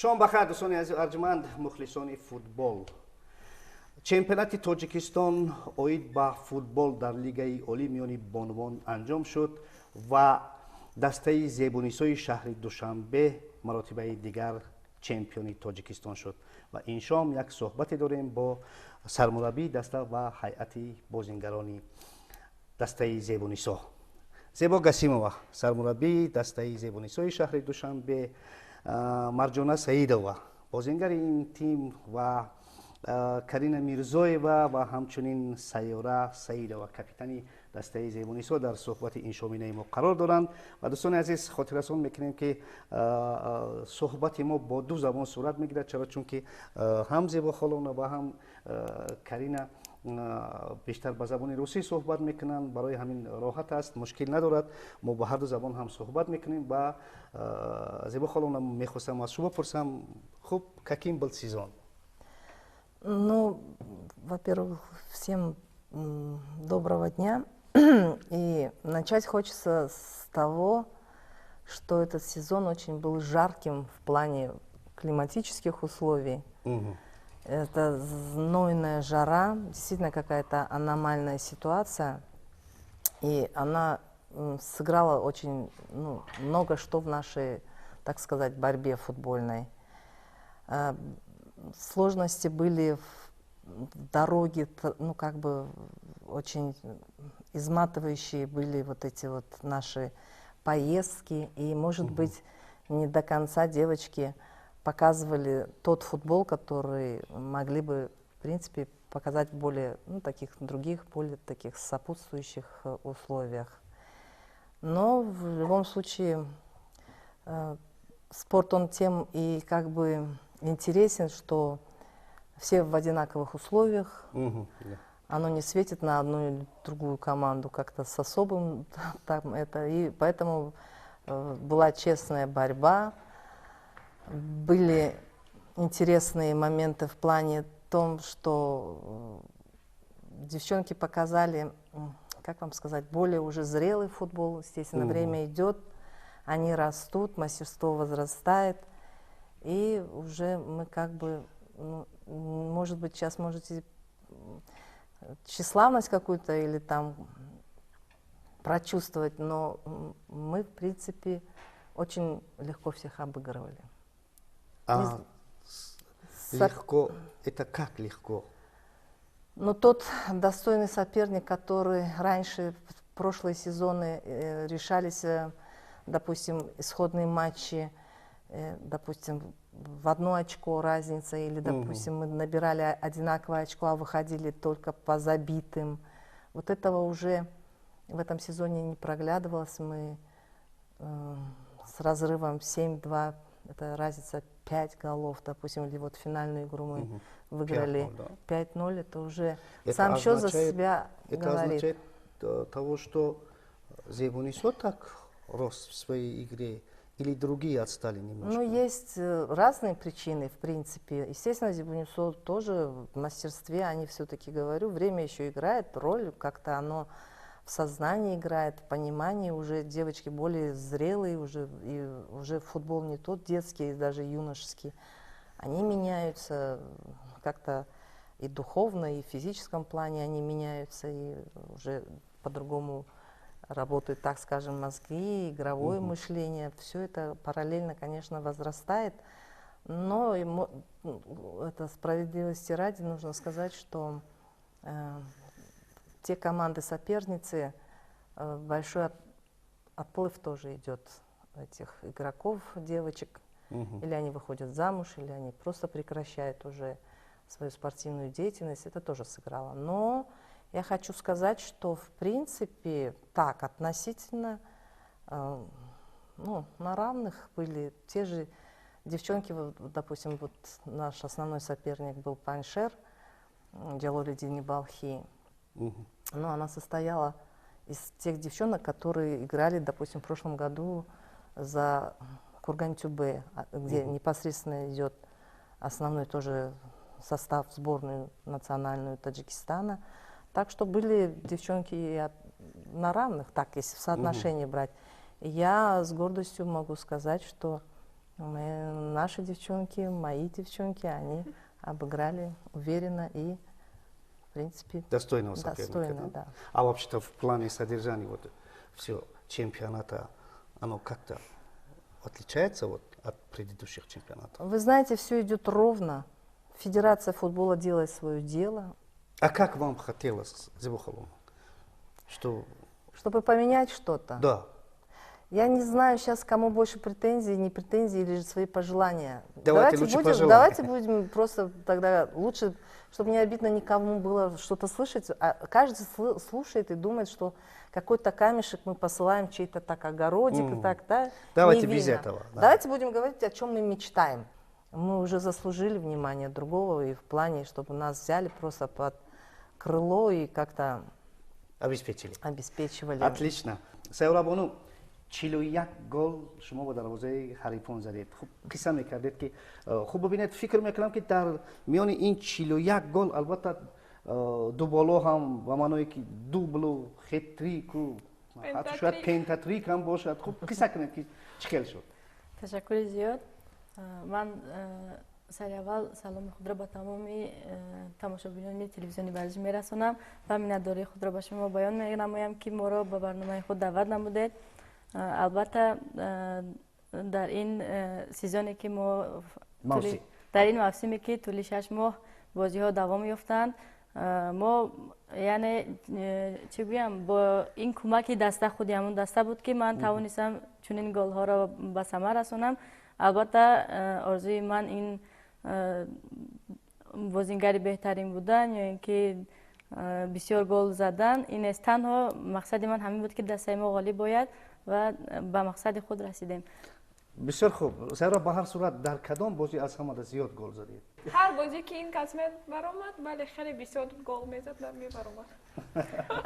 Шом бахайр, дӯстони азиз, арҷманд, мухлисони футбол. Чемпионати Тоҷикистон оид ба футбол дар Лигаи олӣ миёни бонувон анҷом шуд ва дастаи Зебунисои шаҳри Душанбе маротибаи дигар чемпиони Тоҷикистон шуд. Ва ин шом як суҳбате дорем бо сармураббии даста ва ҳайати бозингарони дастаи Зебунисо. Зебо Гасимова, сармураббии дастаи Зебунисои шаҳри Душанбе, Марҷона Саидова, бозингари ин тим, ва Карина Мирзоева ва ҳамчунин Сайёра Саидова, капитани дастаи Зебунисо, дар суҳбати ин шоминаи мо қарор доранд. Ва дӯстони азиз, хотиррасон мекунем, ки суҳбати мо бо ду забон сурат мегирад, чаро чунки ҳам Зебо Холона ва ҳам Карина бештар ба забони русӣ суҳбат мекунанд. Барои ҳамин роҳат аст, мушкил надорад, мо ба ҳар ду забон ҳам суҳбат мекунем. Ва Зебо Холона, мехостам аз шумо пурсам, хуб, каким был сезон? Ну, во-первых, всем доброго дня. И начать хочется с того, что этот сезон очень был жарким в плане климатических условий. Это знойная жара, действительно какая-то аномальная ситуация. И она сыграла очень, ну, много что в нашей, так сказать, борьбе футбольной. Сложности были в дороге, ну, как бы очень изматывающие были вот эти вот наши поездки. И, может быть, не до конца девочки показывали тот футбол, который могли бы, в принципе, показать в более, ну, таких других, более таких сопутствующих условиях. Но в любом случае спорт, он тем и как бы интересен, что все в одинаковых условиях, оно не светит на одну или другую команду как-то с особым там это, и поэтому была честная борьба, были интересные моменты в плане том, что девчонки показали, как вам сказать, более уже зрелый футбол, естественно, время идет, они растут, мастерство возрастает, и уже мы как бы, ну, может быть, сейчас можете тщеславность какую-то или там прочувствовать, но мы, в принципе, очень легко всех обыгрывали. А легко, это как легко? Но тот достойный соперник, который раньше, в прошлые сезоны решались, допустим, исходные матчи, допустим, в одно очко разница, или, допустим, мы набирали одинаковое очко, а выходили только по забитым. Вот этого уже в этом сезоне не проглядывалось. Мы с разрывом 7-2, это разница 5 голов, допустим, или вот финальную игру мы выиграли 5-0, это уже это сам счет за себя это говорит. Означает того, что Зебунисо так рос в своей игре, или другие отстали немножко? Ну, есть разные причины, в принципе. Естественно, Зебунисо тоже в мастерстве, они все-таки, говорю, время еще играет роль, как-то оно в сознании играет, в понимании уже девочки более зрелые, уже, и уже футбол не тот детский, даже юношеский. Они меняются как-то и духовно, и в физическом плане они меняются, и уже по-другому работают, так скажем, мозги, игровое мышление. Все это параллельно, конечно, возрастает. Но это справедливости ради нужно сказать, что те команды-соперницы, большой отплыв тоже идет этих игроков, девочек. Или они выходят замуж, или они просто прекращают уже свою спортивную деятельность. Это тоже сыграло. Но я хочу сказать, что в принципе так, относительно, ну, на равных были те же девчонки, вот, допустим, вот наш основной соперник был Панджшер, Джалолиддини Балхи. Но она состояла из тех девчонок, которые играли, допустим, в прошлом году за Курган-Тюбе, где непосредственно идет основной тоже состав сборную национальную Таджикистана. Так что были девчонки и на равных, так, если в соотношении брать. Я с гордостью могу сказать, что Наши девчонки, мои девчонки, они обыграли уверенно и, в принципе, достойного соперника. Достойно, да? Да. А вообще-то в плане содержания вот все чемпионата, оно как-то отличается вот от предыдущих чемпионатов? Вы знаете, все идет ровно. Федерация футбола делает свое дело. А как вам хотелось, Зебо холом? Что... Чтобы поменять что-то? Да. Я не знаю сейчас, кому больше претензий, не претензии или же свои пожелания. Давайте, давайте будем просто тогда лучше, чтобы не обидно никому было что-то слышать. А каждый слушает и думает, что какой-то камешек мы посылаем чей-то так огородик, так, да? Давайте без этого. Да. Давайте будем говорить, о чем мы мечтаем. Мы уже заслужили внимание другого и в плане, чтобы нас взяли просто под крыло и как-то обеспечили. Обеспечивали. Отлично. Сайёра бону, 41 гол шумо ба дарвозаи ҳарифон задед. Хуб, қисса мекардед, ки хуб, бибинед, фикр мекунам, ки дар миёни ин 41 гол албатта дуболо ҳам, ба маъное ки дублу, хет-трику, ҳатто шояд пентатрик ҳам бошад. Хуб, қисса кунед, ки чӣ хел шуд? Ташаккури зиёд. Ман сари аввал саломи худро ба тамоми тамошобинони телевизиони варзиш мерасонам ва миннатдории худро ба шумо баён менамоям, ки моро ба барномаи худ даъват намудед. Албатта, дар ин сезоне ки мо, дар ин мавсиме ки тӯли 6 моҳ бозиҳо давом ёфтанд, мо, яъне чӣ гӯям, бо ин кӯмаки даста, худи ҳамон даста буд, ки ман тавонистам чунин голҳоро ба самар расонам. Албатта, орзуи ман ин бозингари беҳтарин будан ё ин ки бисёр гол задан ин нест. Танҳо мақсади ман ҳамин буд, ки дастаи мо ғолиб ояд, ва ба мақсади худ расидем. Бисёр хуб, Сайёра. Ба ҳар сурат, дар кадом бозӣ аз ҳамада зиёд гол задед? Ҳар бозӣ ки ин кас мебаромад, бале, хеле бисёр гол мезад ва мебаромад.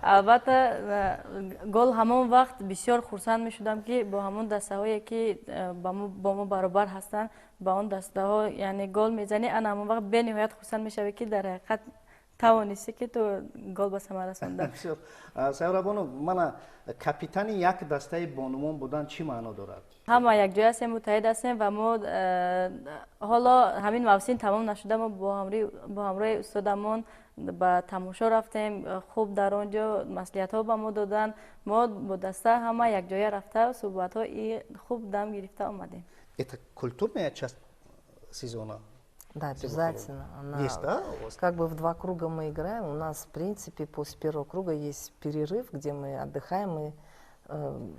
Албатта, гол ҳамон вақт бисёр хурсанд мешудам, ки бо ҳамон дастаҳое ки бо мо баробар ҳастанд, ба он дастаҳо, яъне, гол мезанӣ, ана ҳамон вақт бениҳоят хурсанд мешавӣ, ки дар ҳақиқат тавонистӣ, ки ту гол ба самар расонда. Сайёра бону, мана, капитани як дастаи бонувон будан чӣ маъно дорад? Ҳама якҷоя ҳастем, муттаҳид ҳастем ва мо ҳоло ҳамин мавсим тамом нашуда, мо бо ҳамроҳи устодамон ба тамошо рафтем. Хуб, дар он ҷо маслиҳатҳо ба мо доданд. Мо бо даста ҳама якҷоя рафта, суҳбатҳои хуб дам гирифта омадем. Это культурная часть сезона? Да, обязательно. Она, есть, да, у вас? Как бы в два круга мы играем. У нас, в принципе, после первого круга есть перерыв, где мы отдыхаем. Мы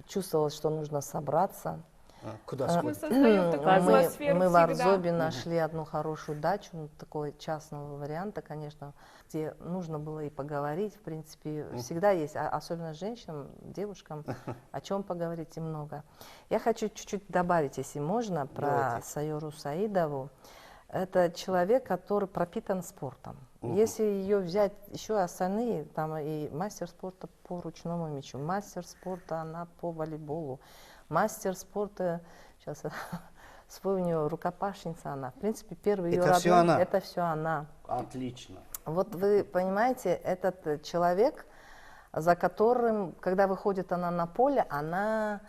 чувствовалось, что нужно собраться. А, куда Мы создаем такую атмосферу. Мы в Арзобе нашли одну хорошую дачу, ну, такого частного варианта, конечно, где нужно было и поговорить. В принципе, всегда есть, особенно женщинам, девушкам, о чем поговорить и много. Я хочу чуть-чуть добавить, если можно, про Давайте. Сайору Саидову. Это человек, который пропитан спортом. Если ее взять, еще остальные, там и мастер спорта по ручному мячу, мастер спорта она по волейболу, мастер спорта, сейчас вспомню, рукопашница она. В принципе, первый ее Это родной, всё она? Это все она. Отлично. Вот вы понимаете, этот человек, за которым, когда выходит она на поле, она,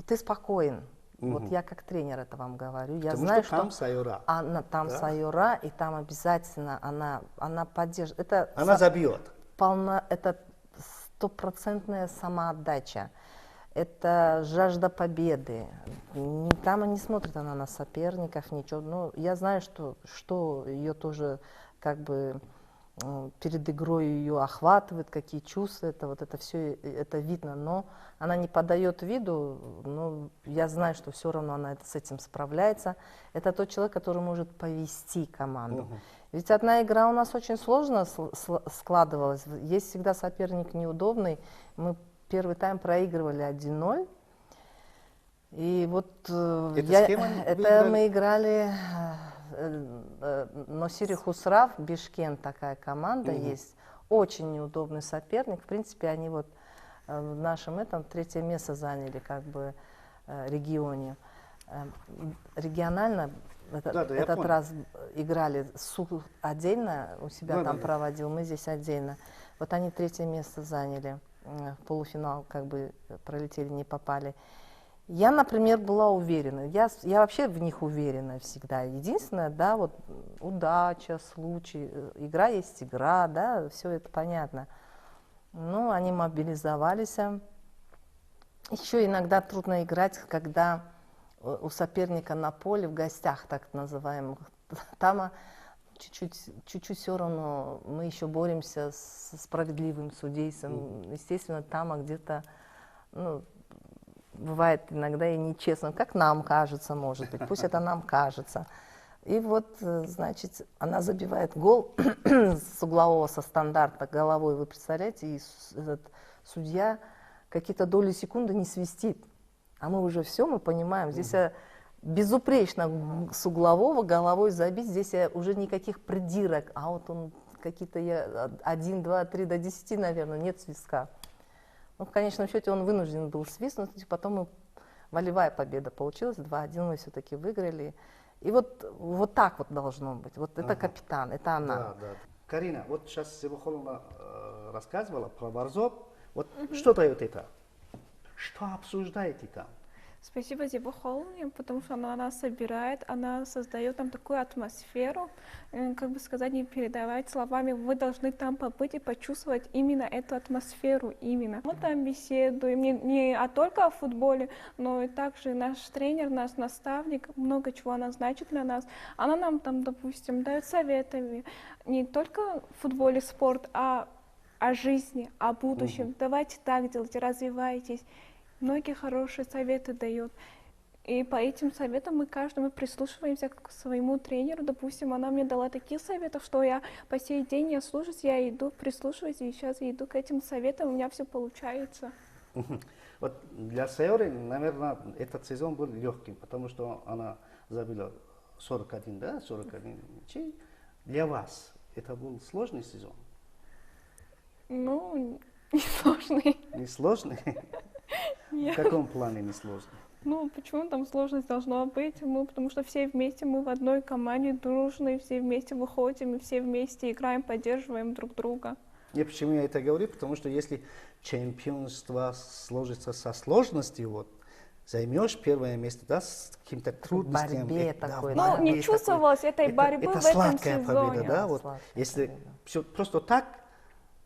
ты спокоен. Вот я как тренер это вам говорю. Я Потому знаю, что там Сайора. Она, там Да? Сайора, и там обязательно она поддержит. Это Она забьет. Полна, это стопроцентная самоотдача. Это жажда победы. Там не смотрит она на соперников, ничего. Но я знаю, что ее тоже как бы перед игрой ее охватывает, какие чувства, это вот это все это видно, но она не подает виду, но я знаю, что все равно она с этим справляется. Это тот человек, который может повести команду. Ведь одна игра у нас очень сложно складывалась. Есть всегда соперник неудобный. Мы первый тайм проигрывали 1-0. И вот Это с кем они это выиграли? Мы играли Носири Хусрав, Бишкент, такая команда есть. Очень неудобный соперник. В принципе, они вот в нашем этом третье место заняли как бы регионе. Регионально Да, я этот понял. раз играли СУ отдельно, у себя там проводил, мы здесь отдельно. Вот они третье место заняли, в полуфинал как бы пролетели, не попали. Я, например, была уверена. Я вообще в них уверена всегда. Единственное, да, вот удача, случай, игра есть игра, да, все это понятно. Ну, они мобилизовались. Еще иногда трудно играть, когда у соперника на поле, в гостях, так называемых, там чуть-чуть, чуть-чуть все равно мы еще боремся с справедливым судейством. Естественно, там где-то, ну, бывает иногда и нечестно, как нам кажется, может быть, пусть это нам кажется. И вот, значит, она забивает гол с углового, со стандарта головой, вы представляете, и этот судья какие-то доли секунды не свистит. А мы уже все, мы понимаем, здесь безупречно с углового головой забить, здесь уже никаких придирок, а вот он какие-то, я, 1, 2, 3 до 10, наверное, нет свистка. Ну, в конечном счете он вынужден был свистнуть, потом мы, волевая победа получилась, 2-1 мы все-таки выиграли. И вот так вот должно быть. Вот это капитан, это она. Да. Карина, вот сейчас Зебохоловна рассказывала про Варзоб. Вот что дает это? Что обсуждаете там? Спасибо Зебо Холовне, потому что она нас собирает, она создает нам такую атмосферу, как бы сказать, не передавать словами, вы должны там побыть и почувствовать именно эту атмосферу, именно. Мы там беседуем не только о футболе, но и также наш тренер, наш наставник, много чего она значит для нас. Она нам там, допустим, дает советами не только в футболе, спорт, а о жизни, о будущем. Давайте так делайте, развивайтесь. Многие хорошие советы дает. И по этим советам мы каждому прислушиваемся к своему тренеру. Допустим, она мне дала такие советы, что я по сей день я слушаюсь, я иду, прислушиваюсь, и сейчас я иду к этим советам, у меня все получается. Вот для Сайоры, наверное, этот сезон был легким, потому что она забила 41, да, 41 мячей. Для вас это был сложный сезон? Ну, не сложный. Не сложный? Нет. В каком плане не сложный? Ну, почему там сложность должна быть? Мы, потому что все вместе, мы в одной команде дружные, все вместе выходим, и все вместе играем, поддерживаем друг друга. И почему я это говорю? Потому что если чемпионство сложится со сложностью, вот, займешь первое место, да, с каким-то трудностями. Борьбе такой, Ну, да. не борьбе чувствовалось такой. этой борьбы это в этом сладкая сезоне. победа, да, вот. Сладкая Если победа. все просто так,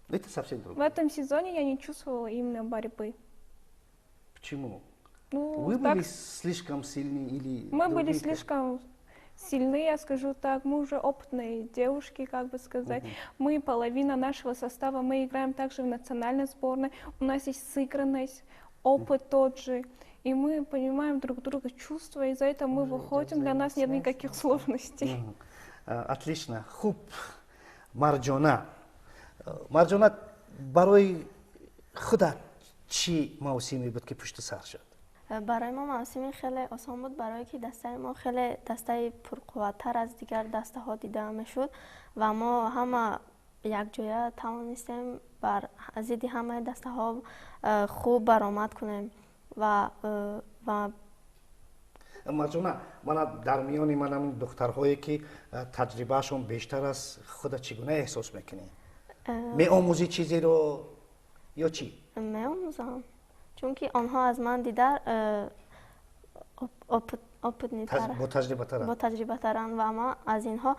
это совсем В другое. этом сезоне я не чувствовала именно борьбы. Почему? Ну, Вы так были слишком сильны или Мы были другие? слишком сильны, я скажу так, мы уже опытные девушки, как бы сказать. Мы половина нашего состава, мы играем также в национальной сборной, у нас есть сыгранность, опыт тот же. И мы понимаем друг друга чувства, и за это мы Уже идет выходим, для нас нет взаимосвязь, никаких да. сложностей. Мгм. Отлично. Хуб, Марҷона. Марҷона, барои худат чӣ мавсиме буд, ки пушти сар шуд? Барои мо мавсими хеле осон буд, барое ки дастаи мо хеле дастаи пурқувваттар аз дигар дастаҳо дида мешуд ва мо ҳама якҷоя тавонистем бар зидди ҳамаи дастаҳо хуб баромад кунем ва Марҷона, мана дар миёни ман ҳамин духтарҳое, ки таҷрибаашон бештар аст, худа чӣ гуна эҳсос мекунӣ? Меомӯзӣ чизеро ё чӣ? Меомӯзам, чунки онҳо аз ман дида опытный тар ботаҷрибатаранд. Ботаҷрибатаранд ва ман аз инҳо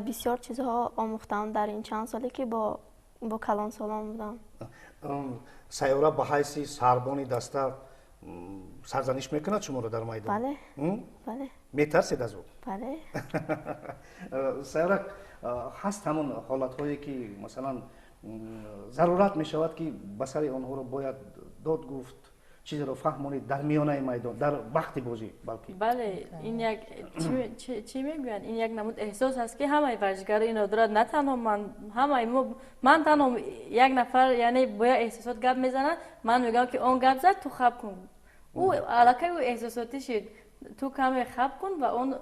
бисёр чизҳо омӯхтам дар ин чанд соле, ки бо калонсолон будам. Сайёра ба ҳайси сарбони даста сарзаниш мекунад шуморо дар майдон? Бале. М? Бале. Метарсед аз ӯ? Бале. Сайёра, ҳаст ҳамон ҳолатҳое, ки масалан зарурат мешавад, ки ба сари онҳоро бояд дод гуфт, чизеро фаҳмонид дар миёнаи майдон, дар вақти бозӣ балки? Бале, ин як чӣ мегӯянд, ин як намуд эҳсос аст, ки ҳамаи варзишгаро инро дорад, на танҳо ман, ҳамаи мо. Ман танҳо як нафар, яъне бо як эҳсосот гап мезанад, ман мегӯям, ки он гап зад, ту хаб кун, ӯ аллакай ӯ эҳсосотӣ шид, ту каме хаб кун ва он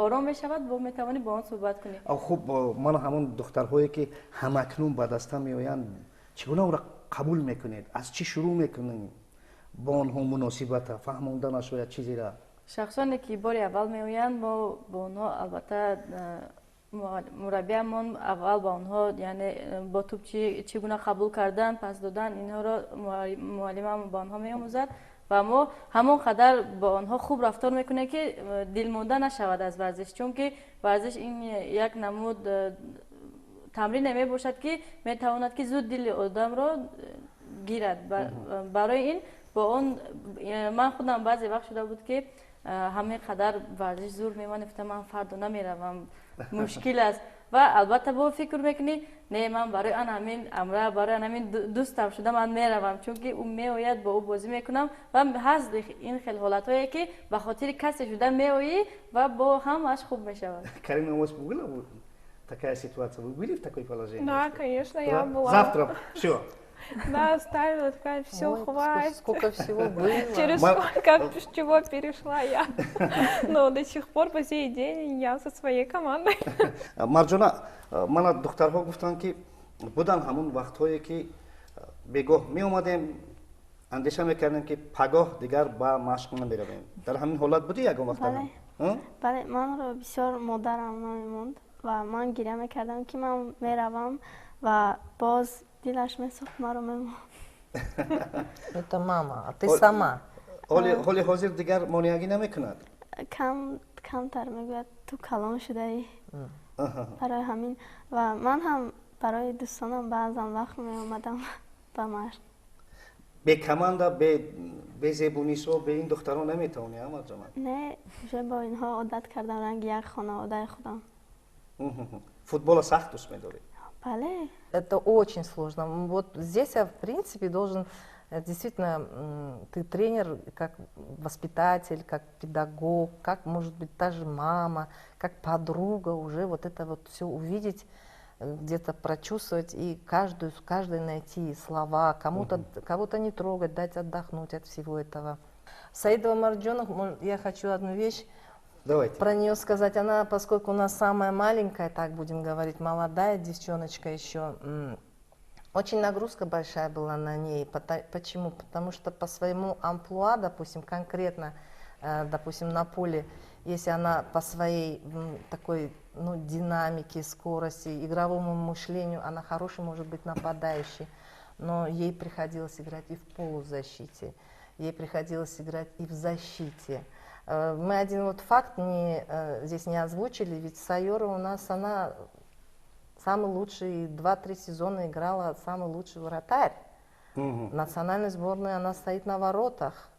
ором мешавад, бо метавонӣ бо он суҳбат кунӣ. Хуб, ман ҳамон духтарҳое, ки ҳамакнун ба даста меоянд, чӣ гуна ӯро қабул мекунед? Аз чӣ шурӯъ мекунед бо онҳо муносибата, фаҳмонданаш ё чизера? Шахсоне, ки бори аввал меоянд, мо бо онҳо албатта мураббиамон аввал ба онҳо, яъне бо туп чӣ гуна қабул кардан, пас додан, инҳоро муаллимам ба онҳо меомӯзад. Ва мо ҳамон қадар бо онҳо хуб рафтор мекунем, ки дилмонда нашавад аз варзиш, чунки варзиш ин як намуд тамрине мебошад, ки метавонад, ки зуд дили одамро гирад. Барои ин бо он ман худам баъзе вақт шуда буд, ки ҳамин қадар варзиш зур мемонифта, ман фардо намеравам, мушкил аст. Ва албатта бо фикр мекунӣ: не, ман барои ан ҳамин амра, барои ан ҳамин дӯстам шуда ман меравам, чунки ӯ меояд, бо ӯ бозӣ мекунам. Ва ҳаст ин хел ҳолатҳое, ки ба хотири касе шуда меоӣ ва бо ҳамааш хуб мешавад. Карина, у вас была такая ситуация? Вы были в такой положении? Да, конечно, я была. Завтра все. Да, оставила, такая: все, Ой, хватит. Сколько всего было. Через сколько чего перешла я. Но до сих пор, по сей день, я со своей командой. Марҷона, мана духтарҳо гуфтанд, ки буданд ҳамун вақтҳое, ки бегоҳ меомадем, андеша мекардем, ки пагоҳ дигар ба машқ намеравем. Дар ҳамин ҳолат будӣ ягон вақт? Бале, манро бисёр модарам намемонд ва ман гиря мекардам, ки ман меравам, ва боз дилаш месохт, маро мемонд. Это мама, а ты сама? Ҳоли ҳозир дигар монеагӣ намекунад? Кам камтар мегӯяд: ту калон шудаӣ. Барои ҳамин ва ман ҳам барои дӯстонам баъзан вақт меомадам ба машқ. Бе команда, бе Зебунисо, бе ин духтарон наметавонӣ, а, Марҷона? Не, уже бо инҳо одат кардам, ранги як хонаводаи худам. Футбола сахт дӯст медорӣ? Бале. Это очень сложно. Вот здесь я, в принципе, должен действительно, ты тренер, как воспитатель, как педагог, как, может быть, та же мама, как подруга, уже вот это вот все увидеть, где-то прочувствовать и каждую, с каждой найти слова, кому-то, кого-то не трогать, дать отдохнуть от всего этого. Саидова Марджона, я хочу одну вещь Давайте. Про нее сказать. Она, поскольку у нас самая маленькая, так будем говорить, молодая девчоночка еще, очень нагрузка большая была на ней. Почему? Потому что по своему амплуа, допустим, конкретно, допустим, на поле, если она по своей такой, ну, динамике, скорости, игровому мышлению, она хороший может быть нападающий, но ей приходилось играть и в полузащите, ей приходилось играть и в защите. Мы один вот факт не, здесь не озвучили, ведь Сайора у нас, она самый лучший, 2-3 сезона играла самый лучший вратарь. В национальной сборной она стоит на воротах.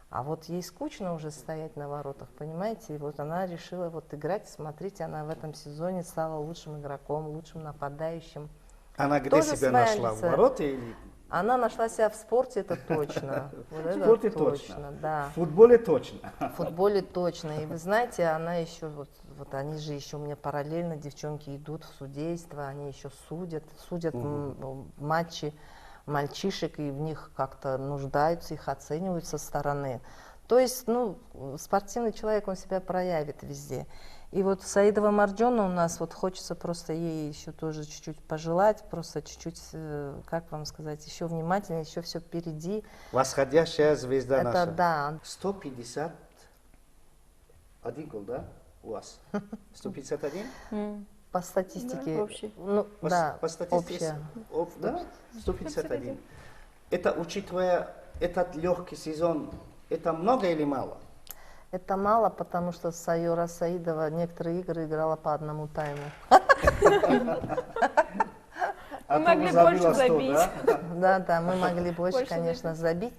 А вот ей скучно уже стоять на воротах, понимаете? И вот она решила вот играть. Смотрите, она в этом сезоне стала лучшим игроком, лучшим нападающим. Она где Тоже себя своя нашла? В лица. вороте или Она нашла себя в спорте, это точно. Вот В это спорте точно. Да. В футболе точно. В футболе точно. И вы знаете, она еще, вот они же еще у меня параллельно, девчонки идут в судейство, они еще судят матчи мальчишек, и в них как-то нуждаются, их оценивают со стороны. То есть, ну, спортивный человек, он себя проявит везде. И вот Саидова Марджона у нас, вот хочется просто ей еще тоже чуть-чуть пожелать, просто чуть-чуть, как вам сказать, еще внимательнее, еще все впереди. Восходящая звезда Это наша. Да. 151 гол, да? У вас? 151? По статистике, Да, общий. ну, да, По статистике, общая. Да? 151. Это, учитывая этот легкий сезон, это много или мало? Это мало, потому что Сайора Саидова некоторые игры играла по одному тайму. А Мы то бы могли забила больше 100, забить. да? Да, мы могли больше, Больше конечно, забить.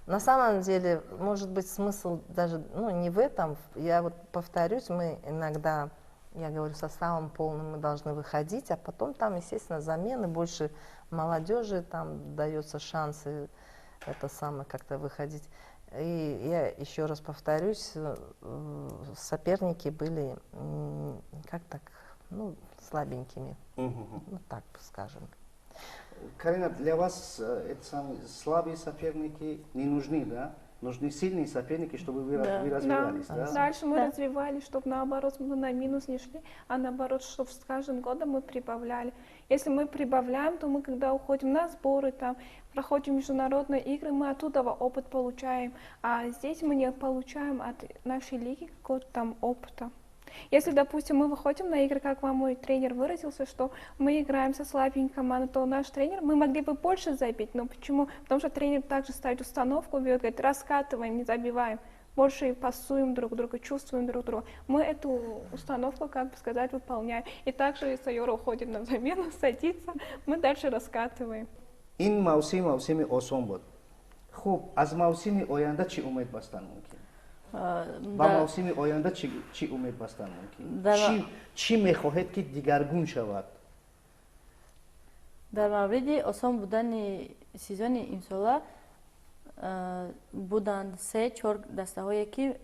На самом деле, может быть, смысл даже, ну, не в этом. Я вот повторюсь, мы иногда, я говорю, составом полным мы должны выходить, а потом там, естественно, замены, больше молодежи, там дается шансы это самое как-то выходить. И я еще раз повторюсь, соперники были, как так, ну, слабенькими, ну, так скажем. Карина, для вас это самые слабые соперники не нужны, да? Нужны сильные соперники, чтобы Да. вы развивались, да? Дальше мы Да. развивались, чтобы наоборот мы на минус не шли, а наоборот, чтобы с каждым годом мы прибавляли. Если мы прибавляем, то мы, когда уходим на сборы, там, проходим международные игры, мы оттуда опыт получаем. А здесь мы не получаем от нашей лиги какого-то там опыта. Если, допустим, мы выходим на игры, как вам мой тренер выразился, что мы играем со слабенькой командой, то наш тренер, мы могли бы больше забить, но почему? Потому что тренер также ставит установку, берет, говорит, раскатываем, не забиваем, больше пасуем друг друга, чувствуем друг друга. Мы эту установку, как бы сказать, выполняем. И также Сайора уходит на замену, садится, мы дальше раскатываем. Ин мавсим мавсими осон буд. Хуб, аз мавсими оянда чӣ умед бастан мумкин? Ба мавсими оянда чӣ умед бастан мумкин? Чӣ мехоҳед, ки дигаргун шавад? Дар мавриди осон будани сезони имсола, буданд се чор дастаҳое, ки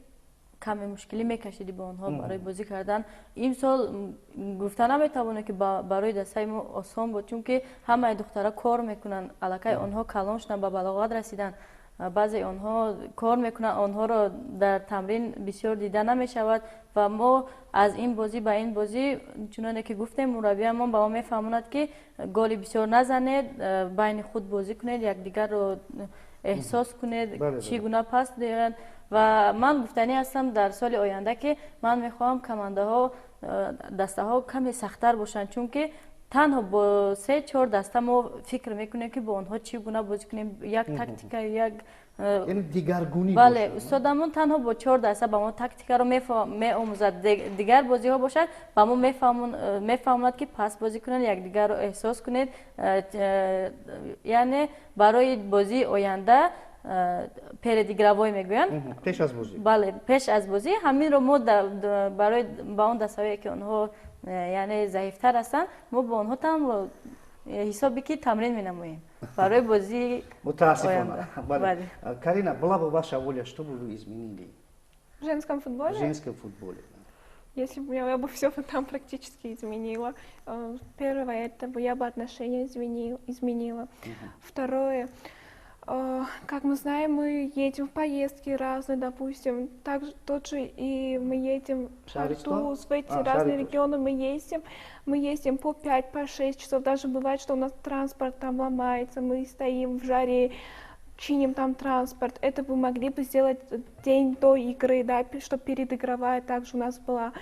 каме мушкилӣ мекашидӣ бо онҳо барои бозӣ кардан. Имсол гуфта наметавонем, ки барои дастаи мо осон буд, чунки ҳамаи духтара кор мекунанд, аллакай онҳо калон шуданд, ба балоғат расиданд, баъзе онҳо кор мекунанд, онҳоро дар тамрин бисёр дида намешавад. Ва мо аз ин бозӣ ба ин бозӣ, чуноне ки гуфтем, мураббиамон ба мо мефаҳмонад, ки голи бисёр назанед, байни худ бозӣ кунед, якдигарро эҳсос кунед, чӣ гуна пас диҳанд. Ва ман гуфтанӣ ҳастам, дар соли оянда, ки ман мехоҳам командаҳо, дастаҳо каме сахттар бошанд, чунки танҳо бо се чор даста мо фикр мекунем, ки бо онҳо чӣ гуна бозӣ кунем, як тактика, як Яъне дигаргунӣ. Бале, устодамон танҳо бо чор даста ба мо тактикаро меомӯзад. Дигар бозиҳо бошад, ба мо мефаҳмонад, ки пас бозӣ кунед, якдигарро эҳсос кунед. Яъне барои бозии оянда передигровой мегӯянд. Пеш аз бозӣ. Бале, пеш аз бозӣ. Ҳаминро мо барои ба он дастаҳое, ки онҳо яъне заифтар ҳастанд, мо бо онҳо танҳо ҳисобе ки тамрин менамоем барои бозии. Мутаассифона. Карина, была бы ваша воля, что бы вы изменили? В женском футболе? В женском футболе. Если бы я бы все там практически изменила. Первое, это бы я бы отношения изменила. Второе, как мы знаем, мы едем в поездки разные, допустим, также тот же и мы едем в Шаартуз, в эти разные регионы мы ездим по 5, по 6 часов, даже бывает, что у нас транспорт там ломается, мы стоим в жаре, чиним там транспорт. Это бы могли бы сделать день до игры, да, чтобы передигровая также у нас была.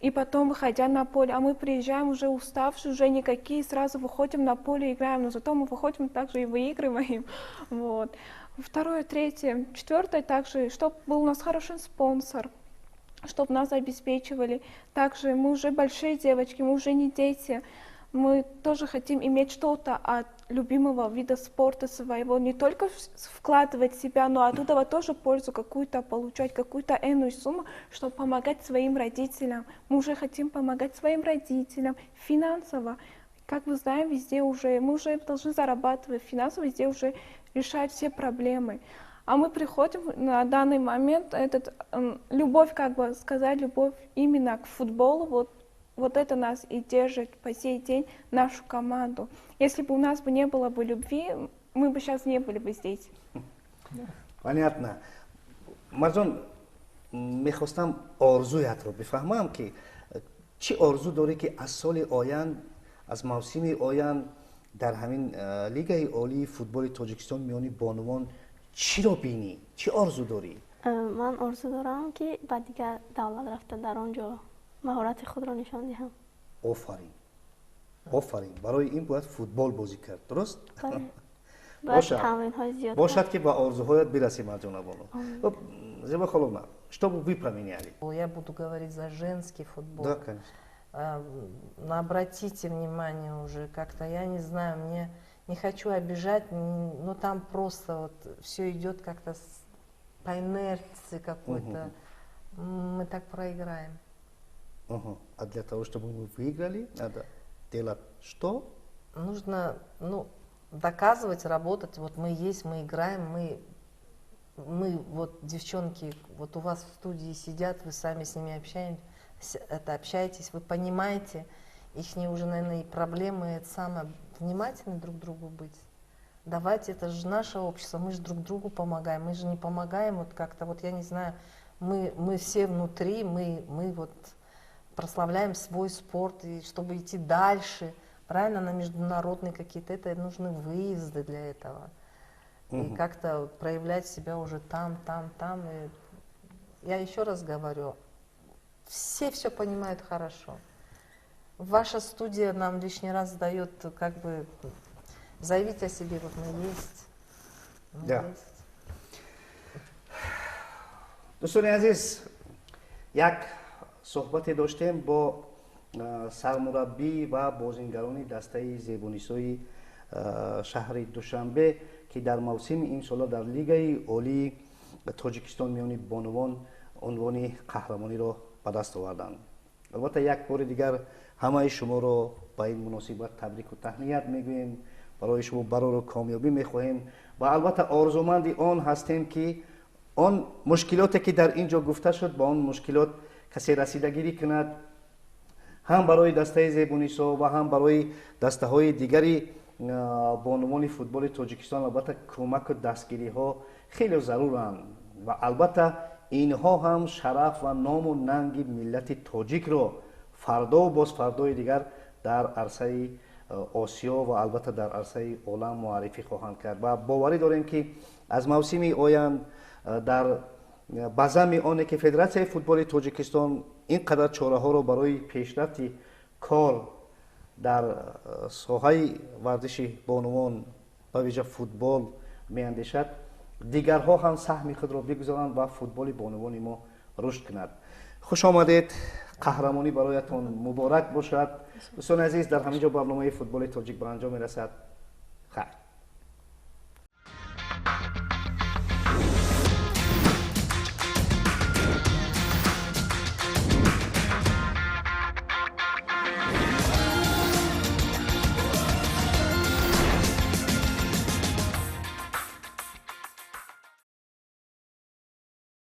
И потом, выходя на поле, а мы приезжаем уже уставшие, уже никакие, сразу выходим на поле и играем, но зато мы выходим также и выигрываем. Вот. Второе, третье, четвертое также, чтобы был у нас хороший спонсор, чтобы нас обеспечивали. Также мы уже большие девочки, мы уже не дети, мы тоже хотим иметь что-то от любимого вида спорта своего, не только вкладывать себя, но оттуда тоже пользу какую-то получать, какую-то энную сумму, чтобы помогать своим родителям. Мы уже хотим помогать своим родителям финансово. Как мы знаем, везде уже, мы уже должны зарабатывать финансово, везде уже решать все проблемы. А мы приходим на данный момент, этот, любовь, как бы сказать, любовь именно к футболу, вот это нас и держит по сей день, нашу команду. Если бы у нас бы не было бы любви, мы бы сейчас не были бы здесь. Понятно. Марҷон, мехостам орзуятро бифаҳмам, ки чӣ орзу дорӣ, ки аз соли оянд, аз мавсими оянд дар ҳамин Лигаи олии футболи Тоҷикистон миёни бонувон чиро бинӣ, чӣ орзу дорӣ? Ман орзу дорам, ки ба дигар давлат рафта, дар он ҷо маҳорати худро нишон диҳам. Офарин, офарин! Барои ин бояд футбол бозӣ кард, дуруст? Бошад, ки ба орзуҳоят бирасӣ, Марҷонабону. Зебо Холовна, что бы вы поменяли? Я буду говорить за женский футбол. Да, конечно. Обратите внимание уже как-то, я не знаю, мне не хочу обижать, но там просто вот все идет как-то по инерции какой-то. Мы так проиграем. Угу. А для того, чтобы мы выиграли, надо делать что? Нужно, ну, доказывать, работать. Вот мы есть, мы играем, мы вот девчонки, вот у вас в студии сидят, вы сами с ними общаетесь, это, общаетесь, вы понимаете их уже, наверное, и проблемы, это самое, внимательны друг к другу быть. Давайте, это же наше общество, мы же друг другу помогаем, мы же не помогаем вот как-то, вот я не знаю, мы все внутри, мы вот прославляем свой спорт, и чтобы идти дальше, правильно, на международные какие-то, это нужны выезды для этого. И как-то проявлять себя уже там, там, там. И я еще раз говорю, Все все понимают хорошо. Ваша студия нам лишний раз дает как бы заявить о себе: вот мы есть. Мы есть. Дӯстони азиз, як суҳбате доштем бо сармураббӣ ва бозингарони дастаи Зебунисои шаҳри Душанбе, ки дар мавсими имсола дар Лигаи Олии Тоҷикистон миёни бонувон унвони қаҳрамониро ба даст оварданд. Албатта, як бори дигар ҳамаи шуморо ба ин муносибат табрику таҳният мегӯем, барои шумо барору комёбӣ мехоҳем ва албатта орзуманди он ҳастем, ки он мушкилоте, ки дар ин ҷо гуфта шуд, ба он мушкилот касе расидагирӣ кунад, ҳам барои дастаи Зебунисо ва ҳам барои дастаҳои дигари бонувони футболи Тоҷикистон. Албатта, кӯмаку дастгириҳо хеле заруранд ва албатта инҳо ҳам шараф ва ному нанги миллати тоҷикро фардову бозфардои дигар дар арсаи Осиё ва албатта дар арсаи олам муаррифӣ хоҳанд кард. Ва боварӣ дорем, ки аз мавсими оянд дар ба замми оне ки Федератсияи футболи Тоҷикистон ин қадар чораҳоро барои пешрафти кор дар соҳаи варзиши бонувон, ба вижа футбол, меандешад, дигарҳо ҳам саҳми худро бигузоранд ва футболи бонувони мо рушд кунад. Хуш омадед, қаҳрамонӣ бароятон муборак бошад. Дӯстони азиз, дар ҳамин ҷо барномаи Футболи тоҷик ба анҷом мерасад.